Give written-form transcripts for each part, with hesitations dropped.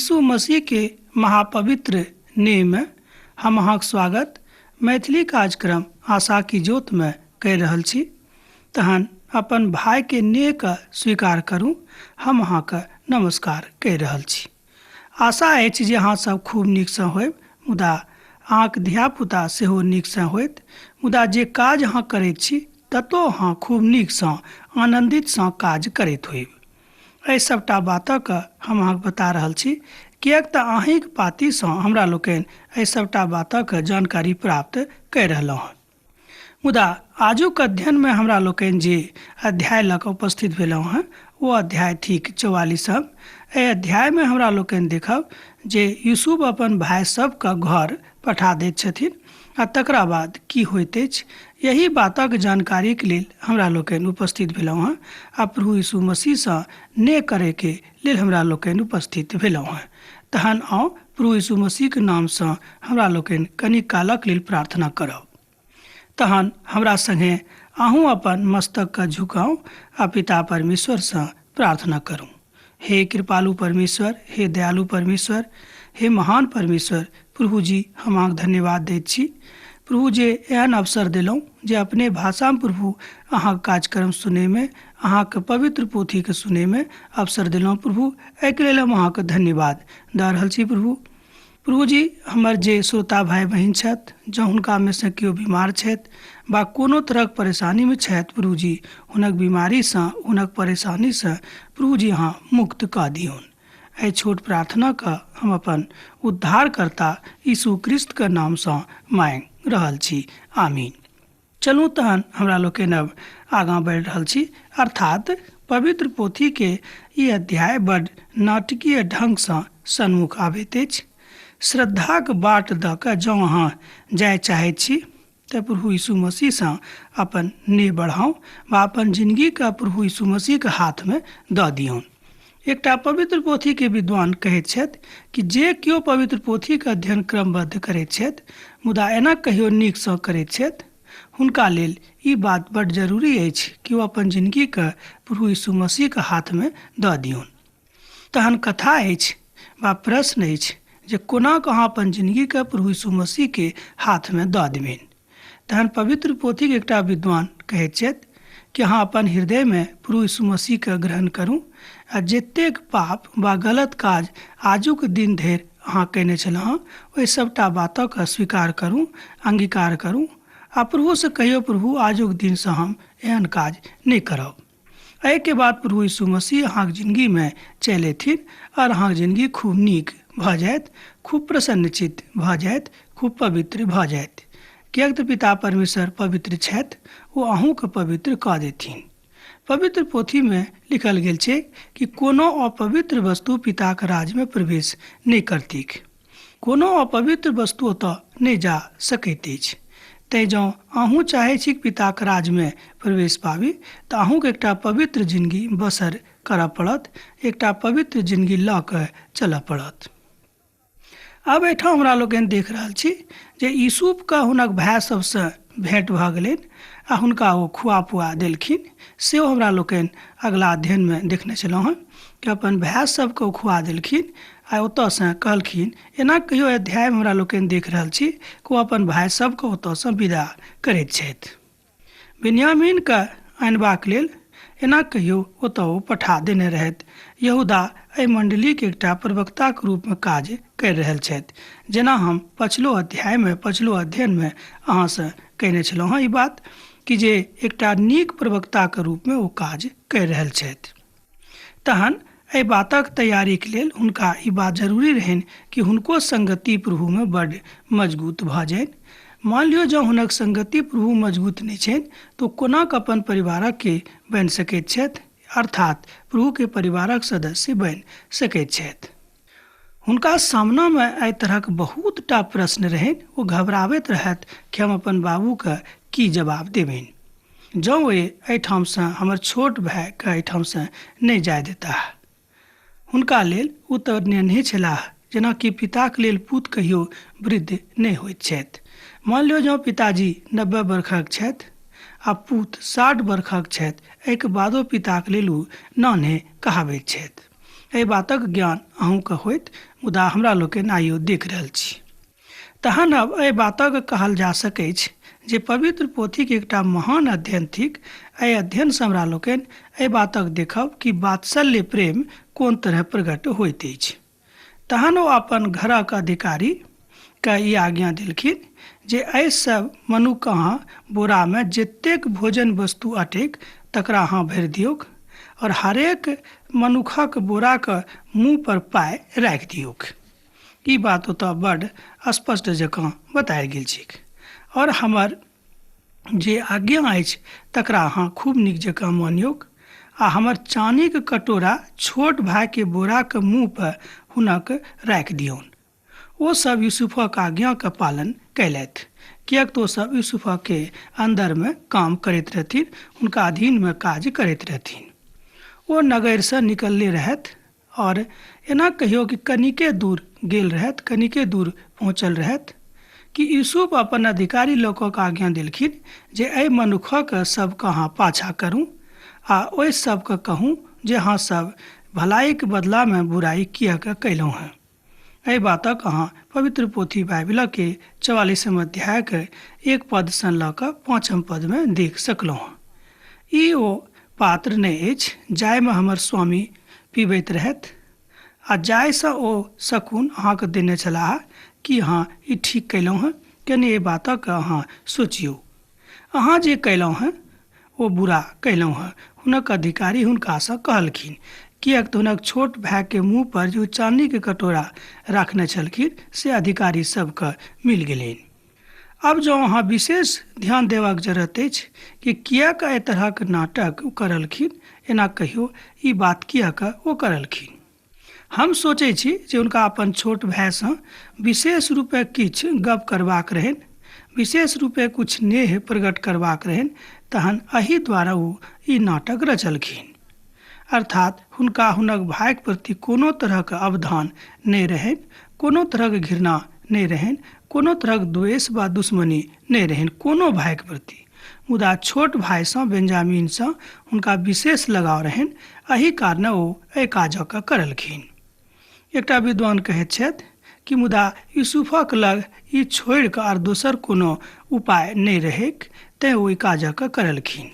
यीशु मसीह के महापवित्र नेह में हम अहाँक स्वागत मैथिली कार्यक्रम आशा की ज्योत में कहि रहल छी। तहन अपन भाई के नेह के स्वीकार करू। हम अहाँके नमस्कार कहि रहल छी। आशा अछि जे अहाँ सब खूब नीकसँ होयब, मुदा अहाँके धियापुता सेहो नीकसँ होयत। मुदा जे काज अहाँ करैत छी ततो अहाँ खूब नीकसँ आनन्दितसँ काज करैत होयब। एहि सभटा बातक हम अहाँके बता रहल छी, किएक तऽ अहीँके पातीसँ हमरा लोकनि एहि सभटा बातक जानकारी प्राप्त करि रहलहुँ हँ। मुदा आजुक अध्ययनमे हमरा लोकनि जे अध्याय लऽ कऽ उपस्थित भेलहुँ हँ ओ अध्याय थिक 44। एहि अध्यायमे हमरा लोकनि देखब जे यूसुफ अपन भाय सबके घर पठा दैत छथिन आ तकरा बाद की होइत अछि, यही बातक जानकारीके लेल हमरा लोकनि उपस्थित भेलहुँ हँ आ प्रभु यीशु मसीहसँ नेह करैके लेल हमरा लोकनि उपस्थित भेलहुँ हँ। तहन आउ प्रभु यीशु मसीहके नामसँ हमरा लोकनि कनि कालक लेल प्रार्थना करब। तहन हमरा संगे अहूँ अपन मस्तकके झुकाउ आ पिता परमेश्वरसँ प्रार्थना करू। हे कृपालु परमेश्वर, हे दयालु परमेश्वर, हे महान परमेश्वर प्रभु जी, हम अहाँके धन्यवाद दैत छी प्रभु जे एहन अवसर देलहुँ जे अपने भाषामे प्रभु अहाँके कार्यक्रम सुनैमे, अहाँके पवित्र पोथीके सुनैमे अवसर देलहुँ प्रभु। एहिके लेल हम अहाँके धन्यवाद दऽ रहल छी प्रभु। प्रभु जी, हमर जे श्रोता भाई बहिन छथि, जँ हुनकामे सँ केओ बीमार छथि वा कोनो तरहक परेशानीमे छथि प्रभु जी, हुनक बीमारीसँ, हुनक परेशानीसँ प्रभु जी अहाँ मुक्त कऽ दियौन। एहि छोट प्रार्थनाके हम अपन उद्धारकर्ता यीशु क्रिस्तके नामसँ माँगि रहल छी, आमीन। चलू तहन हमरा लोकनि अब आगाँ बढ़ि रहल छी। अर्थात पवित्र पोथीके ई अध्याय बड नाटकीय ढङ्गसँ सन्मुख आबैत अछि। श्रद्धाक बाट दऽ कऽ जँ अहाँ जाय चाहैत छी तऽ प्रभु यीशु मसीहसँ अपन नेह बढ़ाउ वा अपन जिनगीके प्रभु यीशु मसीहके हाथमे दऽ दियौन। एकटा पवित्र पोथीके विद्वान कहैत छथि कि जे केओ पवित्र पोथीके अध्ययन क्रमबद्ध करैत छथि मुदा एना कहियो नीकसँ करैत छथि, हुनका लेल ई बात बड जरूरी अछि कि ओ अपन जिनगीके प्रभु यीशु मसीहके हाथमे दऽ दियौन। तहन कथा अछि वा प्रश्न अछि जे कोना कऽ अहाँ अपन जिनगीके प्रभु यीशु मसीहके हाथमे दऽ देबनि। तहन पवित्र पोथीके एकटा विद्वान कहैत छथि कि अहाँ अपन हृदयमे प्रभु यीशु मसीहके ग्रहण करू आ जतेक पाप वा गलत काज आजुक दिन धरि अहाँ कयने छलहुँ ओहि सभटा बातक स्वीकार करू, अंगीकार करू आ प्रभुसँ कहियौ, प्रभु आजुक दिनसँ हम एहन काज नहि करब। एहिके बाद प्रभु यीशु मसीह अहाँके जिनगीमे चलि अयथिन आओर अहाँके जिनगी खूब नीक भऽ जायत, खूब प्रसन्नचित्त भऽ जायत, खूब पवित्र भऽ जायत। किएक तऽ पिता परमेश्वर पवित्र छथि, ओ अहूँके पवित्र कऽ देथिन। पवित्र पोथीमे लिखल गेल छै कि कोनो अपवित्र वस्तु पिताके राज्यमे प्रवेश नहि करतीक। कोनो अपवित्र वस्तु ओतऽ नहि जा सकैत अछि। तैँ जँ अहूँ चाहै छी पिताके राज्यमे प्रवेश पाबी तऽ अहूँके एकटा पवित्र जिनगी बसर करऽ पड़त, एकटा पवित्र जिनगी लऽ कऽ चलऽ पड़त। आब एहिठाम हमरा लोकनि देख रहल छी जे यूसुफके हुनक भाय सबसँ भेँट भऽ गेलनि आ हुनका ओ खुआ पुआ देलखिन। सेहो हमरा लोकनि अगला अध्ययनमे देखने छलहुँ हँ कि अपन भाय सबके ओ खुआ देलखिन आ ओतऽसँ कहलखिन। एना कहियो अध्यायमे हमरा लोकनि देख रहल छी कि ओ अपन भाय सबके ओतऽसँ विदा करैत छथि। बिन्यामीनके अनबाक लेल एना कहियो ओतऽ ओ पठा देने रहथि। यहूदा एहि मण्डलीके एकटा प्रवक्ताके रूपमे काज करि रहल छथि, जेना हम पछिलो अध्यायमे, पछिलो अध्ययनमे अहाँसँ कहने छलहुँ हँ ई बात कि जे एकटा नीक प्रवक्ताके रूपमे ओ काज करि रहल छथि। तहन एहि बातक तैयारीके लेल हुनका ई बात जरूरी रहनि कि हुनको संगति प्रभुमे बड मजबूत भऽ जानि। मान लियौ जँ हुनक संगति प्रभु मजबूत नहि छनि तऽ ओ कोना कऽ अपन परिवारके बनि सकैत छथि, अर्थात प्रभुके परिवारक सदस्य बनि सकैत छथि। हुनका सामनामे एहि तरहक बहुत टा प्रश्न रहनि। ओ घबराबैत रहथि कि हम अपन बाबूके की जवाब देबनि जँ ओ एहिठामसँ हमर छोट भायके एहिठामसँ नहि जाय देताह। हुनका लेल ओ तऽ नेन्हे छलाह, जेनाकि पिताके लेल पूत कहियो वृद्ध नहि होइत छथि। मान लियौ जँ पिताजी 90 बरखक छथि आ पूत 60 बरखक छथि, एहिके बादो पिताके लेल ओ नान्हे कहाबैत छथि। एहि बातक ज्ञान अहूँके होइत, मुदा हमरा लोकनि आइयो देख रहल छी। तहन अब एहि बातक कहल जा सकैछ जे पवित्र पोथीके एकटा महान अध्ययन थिक। एहि अध्ययनसँ हमरा लोकनि एहि बातक देखब कि वात्सल्य प्रेम कोन तरह प्रकट होइत अछि। तहन ओ अपन घरक अधिकारीके ई आज्ञा देलखिन जे एहि सब मनुख अहाँ बोरामे जतेक भोजन वस्तु अटैक तकरा अहाँ भरि दियौक और हरेक मनुखक बोराके मुँह पर पाइ राखि दियौक। ई बात ओतऽ बड स्पष्ट जकाँ बतायल गेल छैक। और हमर जे आज्ञा अछि तकरा अहाँ खूब नीक जकाँ मानियौक आ हमर चानीक कटोरा छोट भाइके बोराके मुँह पर हुनक राखि दियौन। ओ सब यूसुफक आज्ञाके पालन कयलथि, किएक तऽ ओ सब यूसुफके अन्दरमे काम करैत रहथिन, हुनका अधीनमे काज करैत रहथिन। ओ नगरसँ निकलले रहथि और एना कहियो कि कनिके दूर गेल रहथि, कनिके दूर पहुँचल रहथि कि यूसुफ अपन अधिकारी लोकक आज्ञा देलखिन जे एहि मनुखक सबके अहाँ पाछा करू आ ओहि सबके कहू जे अहाँ सब भलाइके बदलामे बुराइ किएक कयलहुँ हेँ। एहि बातक अहाँ पवित्र पोथी बाइबिलके 44 अध्यायके 1 पदसँ लऽ कऽ 5 पदमे देख सकलहुँ। ई ओ पात्र नहि अछि जाहिमे हमर स्वामी पीबैत रहथि आ जाहिसँ ओ शकुन अहाँके देने छलाह कि अहाँ ई ठीक कयलहुँ हेँ। कनि एहि बातक अहाँ सोचियौ, अहाँ जे कयलहुँ हेँ ओ बुरा कयलहुँ हेँ। हुनक अधिकारी हुनकासँ कहलखिन, किएक तऽ हुनक छोट भायके मुँह पर जे चानीके कटोरा राखने छलखिन से अधिकारी सबके मिल गेलनि। अब जँ अहाँ विशेष ध्यान देबाक जरूरत अछि कि किएक एहि तरहक नाटक ओ करलखिन, एना कहियो ई बात किएक ओ करलखिन। हम सोचै छी जे हुनका अपन छोट भायसँ विशेष रूपे किछु गप करबाक रहनि, विशेष रूपे किछु नेह प्रकट करबाक रहनि, तहन एहि द्वारा ओ ई नाटक रचलखिन। अर्थात हुनका हुनक भाइके प्रति कोनो तरहक अवधान नहि रहनि, कोनो तरहक घृणा नहि रहनि, कोनो तरहक द्वेष वा दुश्मनी नहि रहनि कोनो भाइके प्रति। मुदा छोट भाइसँ बेंजामिनसँ हुनका विशेष लगाव रहनि, एहि कारणे ओ एहि काजके करलखिन। एकटा विद्वान कहैत छथि कि मुदा यूसुफक लग ई छोड़ि कऽ आर दोसर कोनो उपाय नहि रहैक, तेँ ओ ई काजके करलखिन।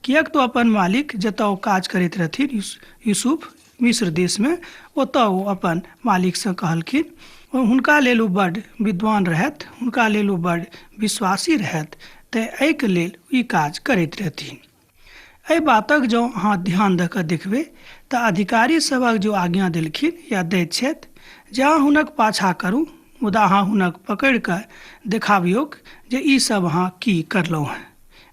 किएक तऽ अपन मालिक जतऽ ओ काज करैत रहथिन यूसुफ मिस्र देशमे, ओतऽ ओ अपन मालिकसँ कहलखिन। हुनका लेल ओ बड विद्वान रहथि, हुनका लेल ओ बड विश्वासी रहथि, तेँ एहिके लेल ई काज करैत रहथिन। एहि बातक जँ अहाँ ध्यान दऽ कऽ देखबै तऽ अधिकारी सभक जो आज्ञा देलखिन या दैत छथि जे अहाँ हुनक पाछा करू, मुदा अहाँ हुनक पकड़ि कऽ देखाबियौक जे ई सब अहाँ की करलहुँ हेँ,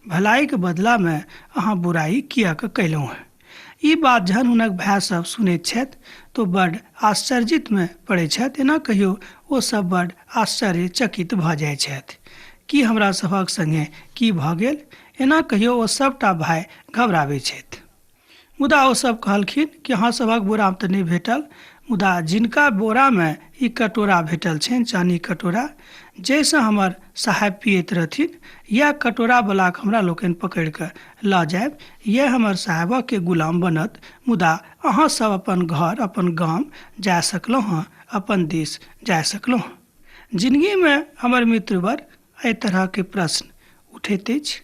भलाइके बदलामे अहाँ बुराइ किएक कयलहुँ हेँ। ई बात जहन हुनक भाय सब सुनैत छथि तऽ बड आश्चर्यमे पड़ैत छथि। एना कहियो ओ सब बड आश्चर्यचकित भऽ जाइ छथि कि हमरा सभक संगे की भऽ गेल। एना कहियो ओ सबटा भाय घबराबै छथि। मुदा ओ सब कहलखिन कि अहाँ सभक बोरामे तऽ नहि भेटल, मुदा जिनका बोरामे ई कटोरा भेटल छनि, चानी कटोरा, जाहिसँ हमर साहेब पियैत रहथिन, इएह कटोरावलाके हमरा लोकनि पकड़ि कऽ लऽ जायब, इएह हमर साहेबके गुलाम बनत। मुदा अहाँ सब अपन घर अपन गाम जा सकलहुँ हँ, अपन देश जा सकलहुँ हँ। जिनगीमे हमर मित्रवर एहि तरहके प्रश्न उठैत अछि,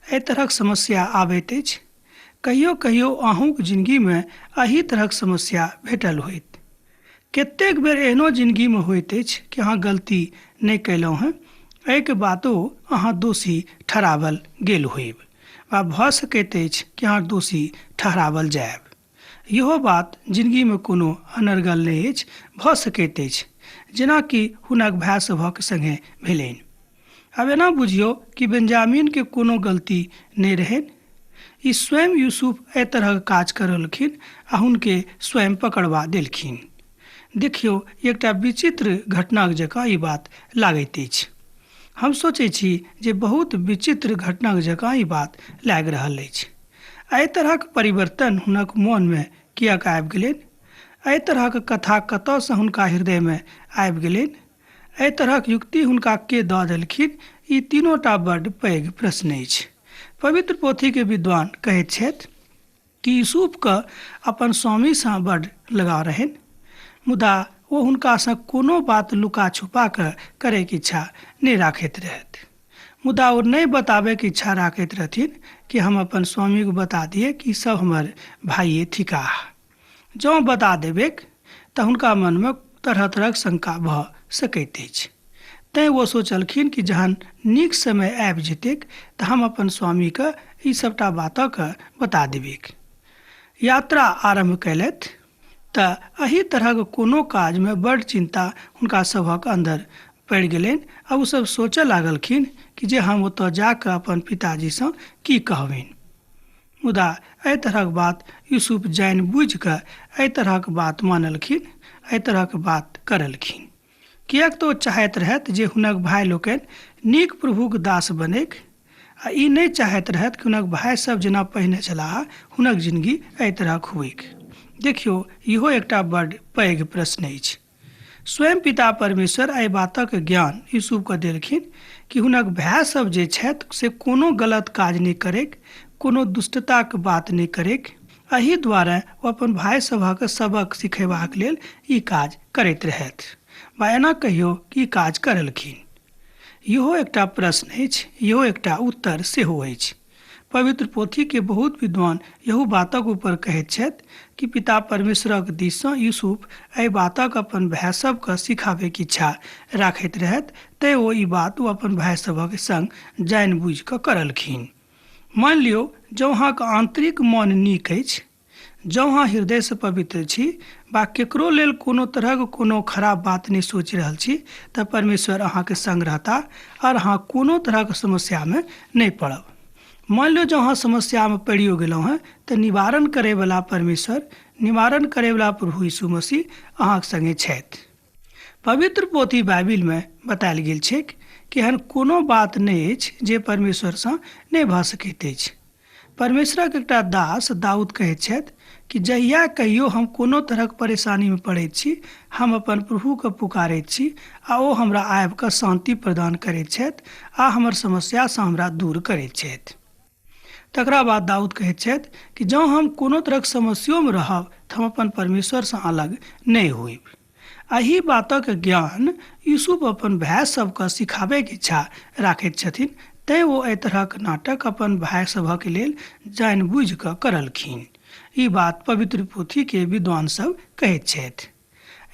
एहि तरहक समस्या आबैत अछि। कहियो कहियो अहूँक जिनगीमे एहि तरहक समस्या भेटल होइत। कतेक बेर एहनो जिनगीमे होइत अछि कि अहाँ गलती नहि कयलहुँ हेँ, एहिके बादो अहाँ दोषी ठहरावल गेल होयब वा भऽ सकैत अछि कि अहाँ दोषी ठहरावल जायब। इहो बात जिनगीमे कोनो अनर्गल नहि अछि, भऽ सकैत अछि, जेनाकि हुनक भाय सभक संगे भेलनि। आब एना बुझियौ कि बेंजामिनके कोनो गलती नहि रहनि, ई स्वयं यूसुफ एहि तरहक काज करलखिन आ हुनके स्वयं पकड़वा देलखिन। देखियौ, एकटा विचित्र घटनाक जकाँ ई बात लागैत अछि। हम सोचै छी जे बहुत विचित्र घटनाक जकाँ ई बात लागि रहल अछि। एहि तरहक परिवर्तन हुनक मोनमे किएक आबि गेलनि? एहि तरहक कथा कतऽसँ हुनका हृदयमे आबि गेलनि? एहि तरहक युक्ति हुनका के दऽ देलखिन? ई तीनोटा बड्ड पैघ प्रश्न अछि। पवित्र पोथीके विद्वान कहैत छथि कि यूसुफके अपन स्वामीसँ बड लगाव रहनि, मुदा ओ हुनकासँ कोनो बात लुका छुपा कऽ करैके इच्छा नहि राखैत रहथि। मुदा ओ नहि बताबैके इच्छा राखैत रहथिन कि हम अपन स्वामीके बता दिए कि सब हमर भाइये थिकाह। जँ बता देबेक तऽ हुनका मनमे तरह तरहक शंका भऽ सकैत अछि। तैँ ओ सोचलखिन कि जहन नीक समय आबि जेतैक तऽ हम अपन स्वामीके ई सबटा बातके बता देबैक। यात्रा आरम्भ कयलथि तऽ एहि तरहक कोनो काजमे बड्ड चिन्ता हुनका सभक अन्दर पड़ि गेलनि आ ओ सब सोचऽ लागलखिन कि जे हम ओतऽ जाकऽ अपन पिताजीसँ की कहबनि। मुदा एहि तरहक बात यूसुफ जानि बुझिकऽ एहि तरहक बात मानलखिन, एहि तरहक बात करलखिन, किएक तऽ ओ चाहैत रहथि जे हुनक भाय लोकनि नीक प्रभुक दास बनैक आ ई नहि चाहैत रहथि कि हुनक भाय सब जेना पहिने छलाह हुनक जिनगी एहि तरहक हुएक। देखियौ, इहो एकटा बड्ड पैघ प्रश्न अछि। स्वयं पिता परमेश्वर एहि बातक ज्ञान यूसुफके देलखिन कि हुनक भाय सब जे छथि से कोनो गलत काज नहि करैक, कोनो दुष्टताक बात नहि करैक। एहि दुआरे ओ अपन भाय सभक सबक सिखेबाक लेल ई काज करैत रहथि वा एना कहियौ कि ई काज करलखिन। इहो एकटा प्रश्न अछि, इहो एकटा उत्तर सेहो अछि। पवित्र पोथीके बहुत विद्वान यहू बातक ऊपर कहैत छथि कि पिता परमेश्वरक दिससँ यूसुफ एहि बातक अपन भाय सबके सिखाबैके इच्छा राखैत रहथि, तैँ ओ ई बात ओ अपन भाय सभक संग जानि बुझि कऽ करलखिन। मानि लियौ जँ अहाँके आन्तरिक मन नीक अछि, जँ अहाँ हृदयसँ पवित्र छी वा केकरो लेल कोनो तरहक कोनो खराब बात नहि सोचि रहल छी तऽ परमेश्वर अहाँके संग रहता और अहाँ कोनो तरहक समस्यामे नहि पड़ब। मानि लियौ जँ अहाँ समस्यामे पड़ियो गेलहुँ हेँ तऽ निवारण करैवला परमेश्वर, निवारण करैवला प्रभु यीशु मसीह अहाँके संगे छथि। पवित्र पोथी बाइबिलमे बतायल गेल छैक कि एहन कोनो बात नहि अछि जे परमेश्वरसँ नहि भऽ सकैत अछि। परमेश्वरक एकटा दास दाऊद कहैत छथि कि जहिया कहियो हम कोनो तरहक परेशानीमे पड़ैत छी, हम अपन प्रभुके पुकारैत छी आ ओ हमरा आबि कऽ शान्ति प्रदान करैत छथि आ हमर समस्यासँ हमरा दूर करैत छथि। तकरा बाद दाऊद कहैत छथि कि जँ हम कोनो तरहक समस्योमे रहब तऽ हम अपन परमेश्वरसँ अलग नहि होइब। एहि बातक ज्ञान यूसुफ अपन भाय सबके सिखाबैके इच्छा राखैत छथिन, तैँ ओ एहि तरहक नाटक अपन भाय सभक लेल जानि बुझि कऽ करलखिन। ई बात पवित्र पोथीके विद्वान सब कहैत छथि।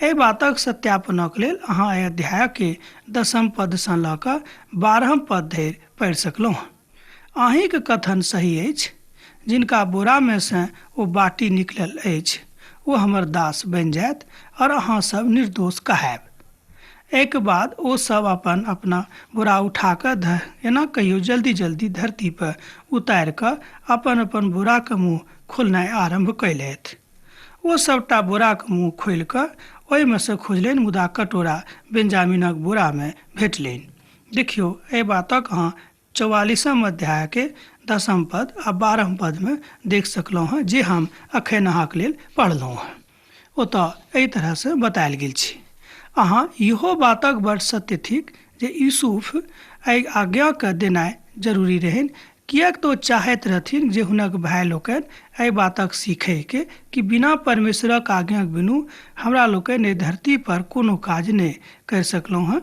एहि बातक सत्यापनक लेल अहाँ एहि अध्यायके 10 पदसँ लऽ कऽ 12 पद धरि पढ़ि सकलहुँ। अहीँके कथन सही अछि, जिनका बोरामे सँ ओ बाटी निकलल अछि ओ हमर दास बनि जायत और अहाँ सब निर्दोष कहायब। एहिके बाद ओ सब अपन अपना बोरा उठा कऽ एना कहियो जल्दी जल्दी धरती पर उतारि कऽ अपन अपन बोराके मुँह खोलनाइ आरम्भ कयलथि। ओ सबटा बोराके मुँह खोलि कऽ ओहिमे सँ खोजलनि, मुदा कटोरा बेंजामिनक बोरामे भेटलनि। देखियौ, एहि बातक अहाँ 44 अध्यायके 10 पद आ 12 पदमे देख सकलहुँ हँ, जे हम अखन अहाँके लेल पढ़लहुँ हँ। ओतऽ एहि तरहसँ बतायल गेल छै। अहाँ इहो बातक बड़ सत्य थिक जे यूसुफ एहि आज्ञाके देनाइ जरूरी रहनि, किएक तऽ ओ चाहैत रहथिन जे हुनक भाय लोकनि एहि बातक सीखैके कि बिना परमेश्वरक आज्ञाक बिनु हमरा लोकनि एहि धरती पर कोनो काज नहि करि सकलहुँ हँ।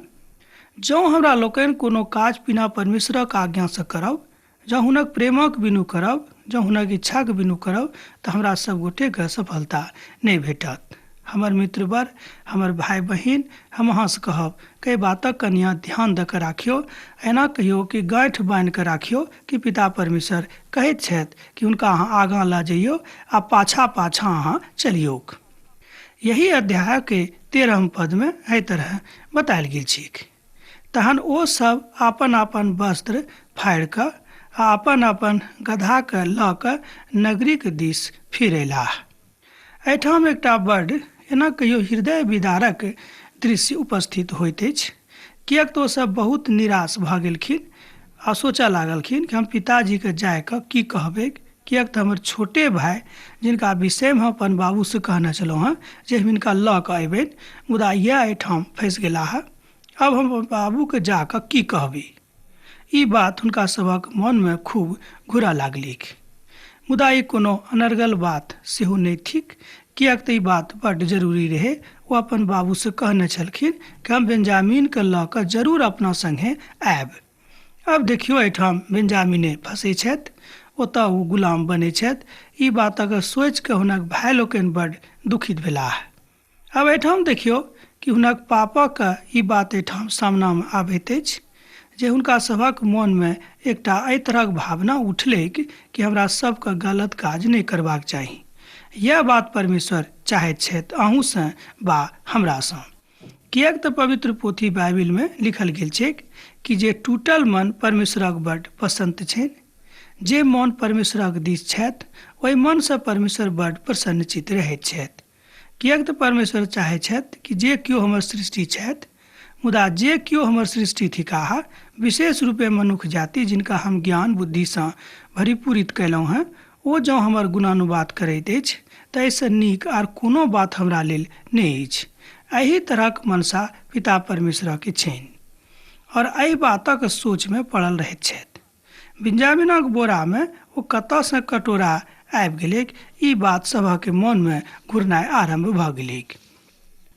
जँ हमरा लोकनि कोनो काज बिना परमेश्वरक आज्ञासँ करब, जँ हुनक प्रेमक बिनु करब, जँ हुनक इच्छाके बिनु करब तऽ हमरा सब गोटेके सफलता नहि भेटत। हमर मित्रवर, हमर भाय बहिन, हम अहाँसँ कहब कई बातक कनिया ध्यान दऽ कऽ राखियौ। एना कहियौ कि गाँठि बान्हि कऽ राखियौ कि पिता परमेश्वर कहैत छथि कि हुनका अहाँ आगाँ लऽ जइयौ आ पाछा पाछा अहाँ चलियौक। यही अध्यायके 13 पदमे एहि तरह बतायल गेल छैक। तहन ओ सब अपन अपन वस्त्र फाड़ि कऽ आ अपन अपन गधाके लऽ कऽ नगरीके दिस फिर अयलाह। एहिठाम एकटा बड्ड एना कहियो हृदय विदारक दृश्य उपस्थित होइत अछि, किएक तऽ ओ सब बहुत निराश भऽ गेलखिन आ सोचऽ लागलखिन कि हम पिताजीके जाय कऽ की कहबै, किएक तऽ हमर छोटे भाय जिनका विषयमे हम अपन बाबूसँ कहने छलहुँ हँ जे हम हिनका लऽ कऽ अयबनि, मुदा इएह एहिठाम फँसि गेलाह। अब हम अपन बाबूके जा कऽ की कहबै? ई बात हुनका सभक मनमे खूब घुरऽ लागलिक। मुदा ई कोनो अनर्गल बात सेहो नहि थिक, किएक तऽ ई बात बड्ड जरूरी रहै। ओ अपन बाबूसँ कहने छलखिन कि हम बेंजामिनके लऽ कऽ जरूर अपना सङ्गे आयब। आब देखियौ, एहिठाम बेंजामिने फँसै छथि, ओतऽ ओ गुलाम बनै छथि। ई बातक सोचिकऽ हुनक भाय लोकनि बड्ड दुखित भेलाह। आब एहिठाम देखियौ कि हुनक पापक ई बात एहिठाम सामनामे आबैत अछि जे हुनका सभक मोनमे एकटा एहि तरहक भावना उठलैक कि हमरा सबके गलत काज नहि करबाक चाही। यैह बात परमेश्वर चाहैत छथि अहूँसँ वा हमरासँ। किएक तऽ पवित्र पोथी बाइबिलमे लिखल गेल छैक कि जे टूटल मन परमेश्वरक बड्ड पसन्द छनि। जे मन परमेश्वरक दिस छथि ओहि मनसँ परमेश्वर बड्ड प्रसन्नचित्त रहैत छथि। किएक तऽ परमेश्वर चाहैत छथि कि जे केओ हमर सृष्टि छथि, मुदा जे केओ हमर सृष्टि थिकाह, विशेष रूपे मनुख जाति जिनका हम ज्ञान बुद्धिसँ भरिपूरित कयलहुँ हेँ, ओ जँ हमर गुणानुवाद करैत अछि तऽ एहिसँ नीक आर कोनो बात हमरा लेल नहि अछि। एहि तरहक मनसा पिता परमेश्वरके छनि आओर एहि बातक सोचमे पड़ल रहैत छथि। बिन्यामिनक बोरामे ओ कतऽसँ कटोरा आबि गेलैक, ई बात सभक मोनमे घुरनाइ आरम्भ भऽ गेलैक।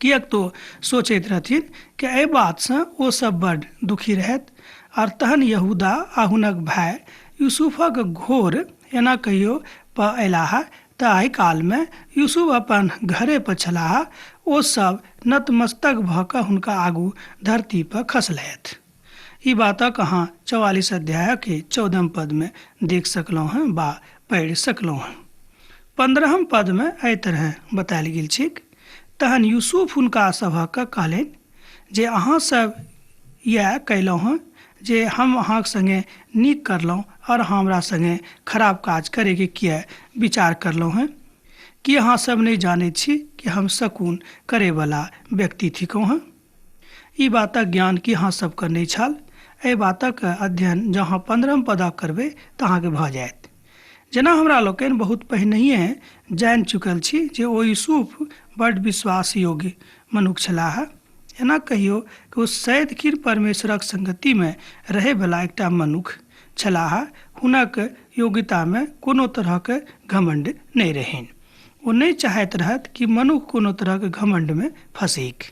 किएक तऽ सोचैत रहथिन कि एहि बातसँ ओ सब बड्ड दुखी रहथि। आर तहन यहूदा आ हुनक भाय यूसुफक घोर एना कहियो पऽ अयलाह। ताहि कालमे यूसुफ अपन घरे पर छलाह। ओ सब नतमस्तक भऽ कऽ हुनका आगू धरती पर खसलथि। ई बातक अहाँ 44 अध्यायके 14 पदमे देख सकलहुँ हेँ बा पढ़ि सकलहुँ हेँ। 15 पदमे एहि तरह बतायल गेल छैक, तहन यूसुफ हुनका सभक कहलनि जे अहाँ सब इएह कयलहुँ हेँ जे हम अहाँक संगे नीक करलहुँ और अहाँ हमरा संगे खराब काज करैके किए विचार करलहुँ हेँ? की अहाँ सब नहि जानैत छी कि हम शकुन करैवला व्यक्ति थिकहुँ हेँ? ई बातक ज्ञान की अहाँ सबके नहि छल? एहि बातक अध्ययन जँ अहाँ 15 पदक करबै तऽ अहाँके भऽ जायत। जेना हमरा लोकनि बहुत पहिनहिए जानि चुकल छी जे ओ यूसुफ बड्ड विश्वास योग्य मनुख छलाह। एना कहियो कि ओ सदिखन परमेश्वरक संगतिमे रहैवला एकटा मनुख छलाह। हुनक योग्यतामे कोनो तरहक घमंड नहि रहनि। ओ नहि चाहैत रहथि कि मनुख कोनो तरहक घमंडमे फँसैक।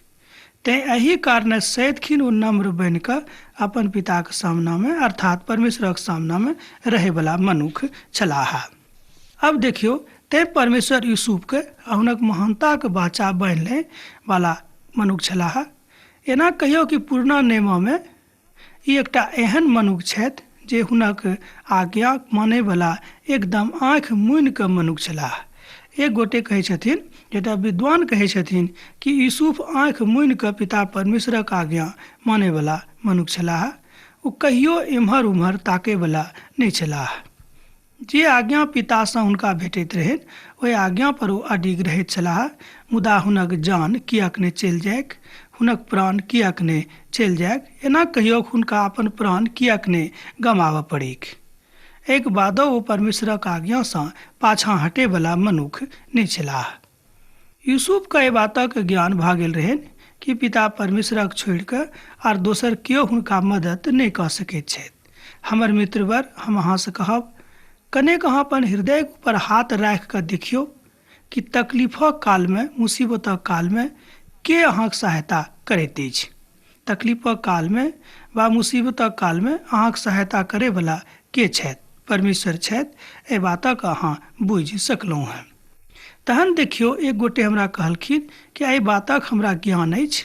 तेँ एहि कारणे सदिखन ओ नम्र बनि कऽ अपन पिताक सामनामे अर्थात परमेश्वरक सामनामे रहैवला मनुख छलाह। अब देखियौ, तेँ परमेश्वर यूसुफके आ हुनक महानताक वाचा बान्हि वाला मनुख छलाह। एना कहियौ कि पुरना नियममे ई एकटा एहन मनुख छथि जे हुनक आज्ञा मानैवला एकदम आँखि मुनि कऽ मनुख छलाह। एक गोटे कहै छथिन, एकटा विद्वान कहै छथिन कि यूसुफ आँखि मुनि कऽ पिता परमेश्वरक आज्ञा मानैवला मनुख छलाह। ओ कहियो एम्हर उम्हर ताकैवला नहि छलाह। जे आज्ञा पितासँ हुनका भेटैत रहनि ओहि आज्ञा पर ओ अडिग रहैत छलाह। मुदा हुनक जान किएक नहि चलि जाइक, हुनक प्राण किएक नहि चलि जाइक, एना कहियो हुनका अपन प्राण किएक नहि गमाबऽ पड़ैक। एहिके बादो ओ परमेश्वरक आज्ञासँ पाछाँ हटैवला मनुख नहि छलाह। यूसुफके एहि बातक ज्ञान भऽ गेल रहनि कि पिता परमेश्वरक छोड़ि कऽ आर दोसर केओ हुनका मदद नहि कऽ सकैत छथि। हमर मित्रवर, हम अहाँसँ कहब, कनेक अहाँ अपन हृदयके ऊपर हाथ राखि कऽ देखियौ कि तकलीफक कालमे, मुसीबतक कालमे के अहाँके सहायता करैत अछि। तकलीफक कालमे वा मुसीबतक कालमे अहाँके सहायता करैवला के छथि? परमेश्वर छथि। एहि बातक अहाँ बुझि सकलहुँ हेँ। तहन देखियौ, एक गोटे हमरा कहलखिन कि एहि बातक हमरा ज्ञान अछि,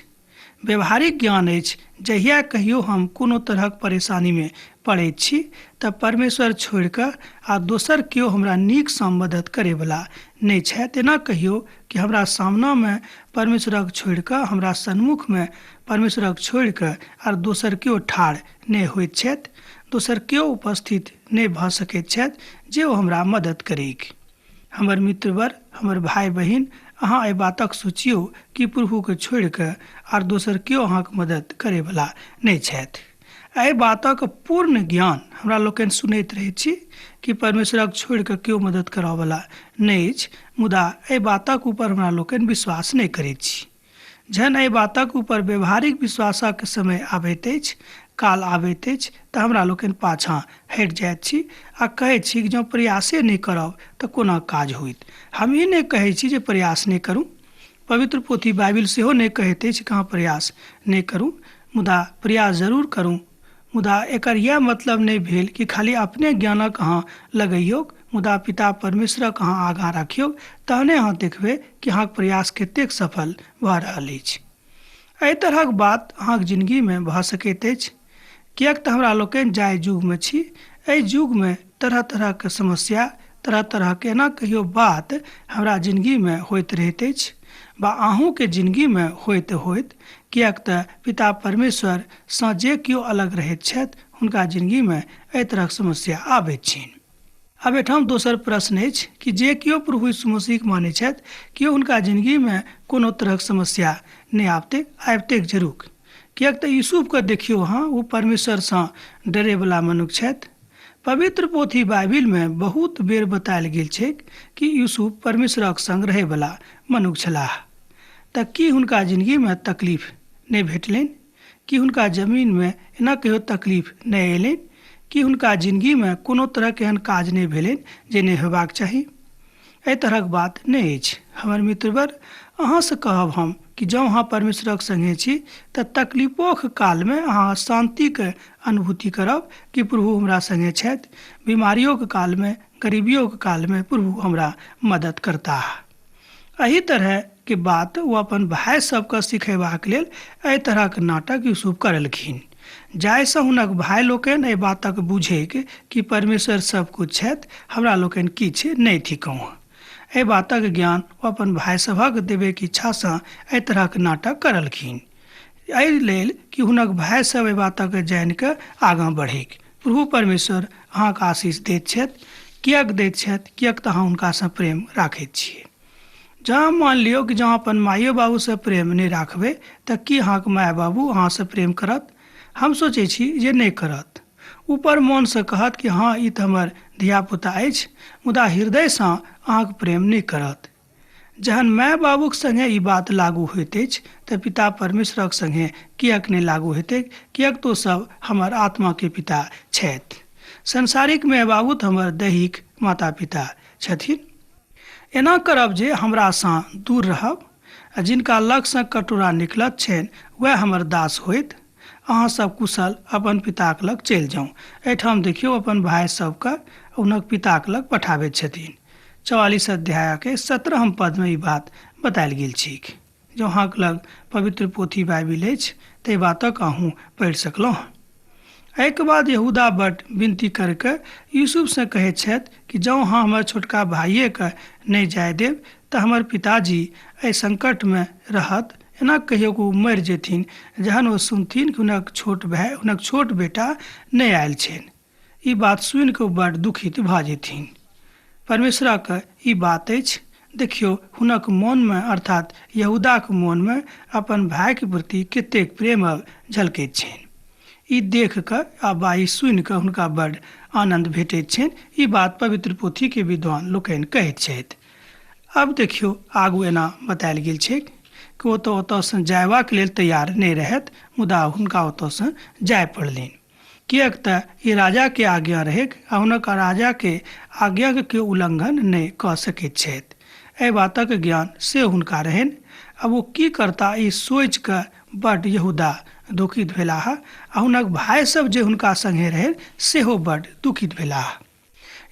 व्यवहारिक ज्ञान अछि। जहिया कहियो हम कोनो तरहक परेशानीमे पड़ैत छी तऽ परमेश्वर छोड़ि कऽ आ दोसर केओ हमरा नीकसँ मदद करैवला नहि छथि। एना कहियौ कि हमरा सामनामे परमेश्वरक छोड़ि कऽ, हमरा सन्मुखमे परमेश्वरक छोड़ि कऽ आर दोसर केओ ठाढ़ नहि होइत छथि, दोसर केओ उपस्थित नहि भऽ सकैत छथि जे ओ हमरा मदद करैक। हमर मित्रवर, हमर भाय बहिन, अहाँ एहि बातक सोचियौ कि प्रभुके छोड़ि कऽ आर दोसर केओ अहाँके मदद करैवला नहि छथि। एहि बातक पूर्ण ज्ञान हमरा लोकनि सुनैत रहैत छी कि परमेश्वरक छोड़ि कऽ केओ मदद करऽवला नहि अछि, मुदा एहि बातक ऊपर हमरा लोकनि विश्वास नहि करैत छी। जहन एहि बातक ऊपर व्यवहारिक विश्वासक समय आबैत अछि, काल आबैत अछि, तऽ हमरा लोकनि पाछाँ हटि जाइत छी आ कहैत छी कि जँ प्रयासे नहि करब तऽ कोना काज होइत। हम ई नहि कहै छी जे प्रयास नहि करू, पवित्र पोथी बाइबिल सेहो नहि कहैत अछि कि अहाँ प्रयास नहि करू, मुदा प्रयास जरूर करू। मुदा एकर इएह मतलब नहि भेल कि खाली अपने ज्ञानक अहाँ लगैयौक, मुदा पिता परमेश्वरक अहाँ आगाँ राखियौक, तहने अहाँ देखबै कि अहाँके प्रयास कतेक सफल भऽ रहल अछि। एहि तरहक बात अहाँके जिनगीमे भऽ सकैत अछि, किएक तऽ हमरा लोकनि जाहि युगमे छी एहि युगमे तरह तरहके समस्या, तरह तरहके एना कहियो बात हमरा जिनगीमे होइत रहैत अछि वा अहूँके जिनगीमे होइत होइत, किएक तऽ पिता परमेश्वरसँ जे केओ अलग रहैत छथि हुनका जिनगीमे एहि तरहक समस्या आबैत छनि। आब एहिठाम दोसर प्रश्न अछि कि जे केओ प्रभु यीशु मसीहके मानै छथि केओ हुनका जिनगीमे कोनो तरहक समस्या नहि आबतै? आबितैक जरूर, किएक तऽ यूसुफके देखियौ अहाँ, ओ परमेश्वरसँ डरैवला मनुष्य छथि। पवित्र पोथी बाइबिलमे बहुत बेर बतायल गेल छैक कि यूसुफ परमेश्वरक संग रहैवला मनुष्य छलाह। तऽ की हुनका जिनगीमे तकलीफ नहि भेटलनि? की हुनका जमीनमे एना कहियो तकलीफ नहि अयलनि? की हुनका जिनगीमे कोनो तरहक एहन काज नहि भेलनि जे नहि होयबाक चाही? एहि तरहक बात नहि अछि। हमर मित्रवर, अहाँसँ कहब हम कि जँ अहाँ परमेश्वरक संगे छी तऽ तकलीफोके कालमे अहाँ शान्तिके अनुभूति करब कि प्रभु हमरा संगे छथि। बीमारियोके कालमे, गरीबियोके कालमे प्रभु हमरा मदद करताह। एहि तरहके बात ओ अपन भाय सबके सिखेबाक लेल एहि तरहक नाटक यूसुफ करलखिन, जाहिसँ हुनक भाय लोकनि एहि बातक बुझैक कि परमेश्वर सब कुछ छथि, हमरा लोकनि किछु नहि थिकहुँ। एहि बातक ज्ञान ओ अपन भाय सभक देबैके इच्छासँ एहि तरहक नाटक करलखिन, एहि लेल कि हुनक भाय सब एहि बातक जानि कऽ आगाँ बढ़ैक। प्रभु परमेश्वर अहाँके आशीष दैत छथि। किएक दैत छथि? किएक तऽ अहाँ हुनकासँ प्रेम राखैत छियै। जँ मान लियौ कि जँ अपन माइयो बाबूसँ प्रेम नहि राखबै तऽ की अहाँके माय बाबू अहाँसँ प्रेम करत? हम सोचै छी जे नहि करत। ऊपर मोनसँ कहत कि हँ ई तऽ हमर धियापुता अछि, मुदा हृदयसँ अहाँके प्रेम नहि करत। जहन माय बाबूक संगे ई बात लागू होइत अछि तऽ पिता परमेश्वरक संगे किएक नहि लागू हेतै? किएक तऽ ओ सब हमर आत्माके पिता छथि। सांसारिक माय बाबू तऽ हमर दैहिक माता पिता छथिन। एना करब जे हमरासँ दूर रहब आ जिनका लगसँ कटोरा निकलत छनि वएह हमर दास होइत। अहाँ सब कुशल अपन पिताक लग चलि जाउ। एहिठाम देखियौ अपन भाय सबके हुनक पिताक लग पठाबैत छथिन। 44 अध्यायके 17 पदमे ई बात बतायल गेल छैक। जँ अहाँके लग पवित्र पोथी बाइबिल अछि ताहि बातक अहूँ पढ़ि सकलहुँ। एहिके बाद यहूदा बड विनती करिके यूसुफसँ कहैत छथि कि जँ अहाँ हमर छोटका भाइएके नहि जाय देब तऽ हमर पिताजी एहि संकटमे रहत, एना कहियो कि ओ मरि जेथिन जहन ओ सुनथिन कि हुनक छोट भाय, हुनक छोट बेटा नहि आयल छनि। ई बात सुनि कऽ ओ बड दुखित भऽ जेथिन। परमेश्वरक ई बात अछि। देखियौ हुनक मोनमे, अर्थात यहूदाक मोनमे अपन भायके प्रति कतेक प्रेम झलकैत छनि। ई देख कऽ आ बा ई सुनि कऽ हुनका बड आनन्द भेटैत छनि। ई बात पवित्र पोथीके विद्वान लोकनि कहैत छथि। अब देखियौ आगू एना बतायल गेल छैक कि ओ तऽ ओतऽसँ जायबाक लेल तैयार नहि रहथि, मुदा हुनका ओतऽसँ जाय पड़लनि, किएक तऽ ई राजाके आज्ञा रहैक आ हुनक राजाके आज्ञाके केओ उल्लंघन नहि कऽ सकैत छथि। एहि बातक ज्ञान से हुनका रहनि। आब ओ की करता ई सोचि कऽ बड यहूदा दुखित भेलाह आ हुनक भाय सब जे हुनका संगे रहनि सेहो बड दुखित भेलाह।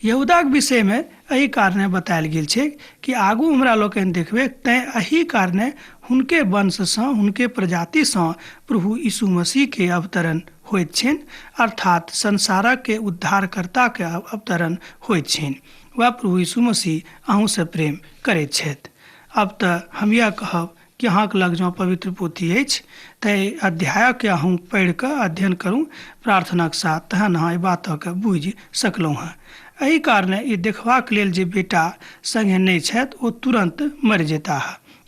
यहूदाक विषयमे एहि कारणे बतायल गेल छै कि आगू हमरा लोकनि देखबै, तैँ एहि कारणे हुनके वंशसँ, हुनके प्रजातिसँ प्रभु यीशु मसीहके अवतरण होइत छनि, अर्थात संसारके उद्धारकर्ताके अवतरण होइत छनि। वएह प्रभु यीशु मसीह अहूँसँ प्रेम करैत छथि। अब तऽ हम इएह कहब कि अहाँके लग जँ पवित्र पोथी अछि तऽ एहि अध्यायके अहूँ पढ़ि कऽ अध्ययन करू प्रार्थनाक साथ, तहन अहाँ एहि बातके बुझि सकलहुँ हँ। एहि कारणे ई देखबाक लेल जे बेटा संगे नहि छथि ओ तुरन्त मरि जेताह,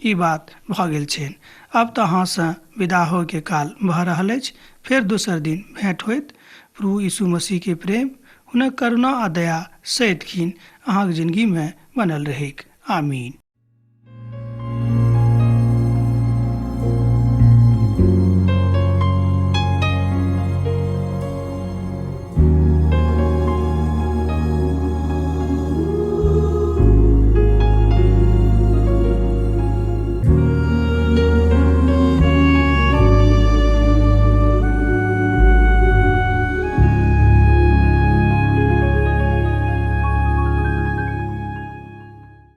ई बात भऽ गेल छनि। अब तऽ अहाँसँ विदा होइके काल भऽ रहल अछि। फेर दोसर दिन भेँट होइत। प्रभु यीशु मसीहके प्रेम, हुनक करुणा आ दया सदिखिन अहाँके जिनगीमे बनल रहैक। आमीन।